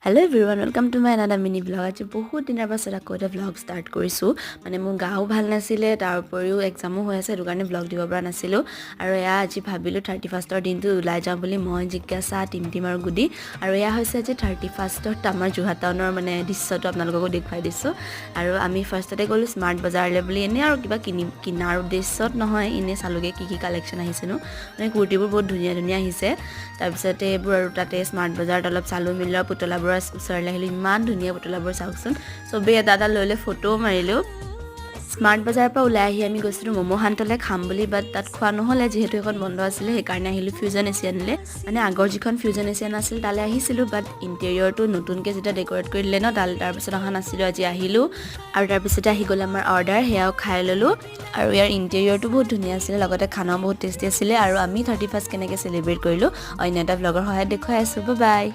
Hello everyone, welcome to my another mini vlog. আজি বহুত দিনৰ পাছত আকৌ এটা ভ্লগ ষ্টাৰ্ট কৰিছোঁ। মানে মোৰ গাও ভাল নাছিলে, তাৰ উপৰিও এক্সামো হৈ আছে, সেইটো কাৰণে ভ্লগ দিব পৰা নাছিলোঁ। আৰু এয়া আজি ভাবিলোঁ 31ৰ দিনটো ওলাই যাওঁ বুলি, মই, জিজ্ঞাসা, টিমটিম আৰু গুডি। আৰু এয়া হৈছে আজি 31ত আমাৰ যোৰহাট টাউনৰ মানে দৃশ্যটো আপোনালোককো দেখুৱাই দিছোঁ। আৰু আমি ফাৰ্ষ্টতে গ'লোঁ স্মাৰ্ট বজাৰলৈ বুলি, এনেই আৰু কিবা কিনাৰ উদ্দেশ্যত নহয়, এনেই চালোগৈ কি কি কালেকশ্যন আহিছেনো। মানে কুৰ্তিবোৰ বহুত ধুনীয়া ধুনীয়া আহিছে। তাৰপিছতে এইবোৰ আৰু তাতে স্মাৰ্ট বজাৰত অলপ চালোঁ মেলিলোঁ আৰু পুতলাবোৰৰ ওচৰলৈ আহিলোঁ। ইমান ধুনীয়া পুতলাবোৰ, চাওকচোন। চবেই এটা এটা লৈ লৈ ফটোও মাৰিলোঁ। স্মাৰ্ট বজাৰৰ পৰা ওলাই আহি আমি গৈছিলোঁ ম'ম' শান্তলৈ খাম বুলি, বাট তাত খোৱা নহ'লে, যিহেতু সেইখন বন্ধ আছিলে। সেইকাৰণে আহিলোঁ ফিউজন এছিয়ানলৈ। মানে আগৰ যিখন ফিউজন এছিয়ান আছিল, তালৈ আহিছিলোঁ, বাট ইণ্টেৰিয়ৰটো নতুনকৈ যেতিয়া ডেক'ৰেট কৰি দিলে ন তাল, তাৰপিছত অহা নাছিলোঁ। আজি আহিলোঁ আৰু তাৰপিছতে আহি গ'ল আমাৰ অৰ্ডাৰ, সেয়াও খাই ল'লোঁ। আৰু ইয়াৰ ইণ্টেৰিয়ৰটো বহুত ধুনীয়া আছিলে, লগতে খানাও বহুত টেষ্টি আছিলে। আৰু আমি 31 কেনেকৈ চেলিব্ৰেট কৰিলোঁ, অন্য এটা ভ্লগৰ সহায়ত দেখুৱাই আছোঁ। বাই।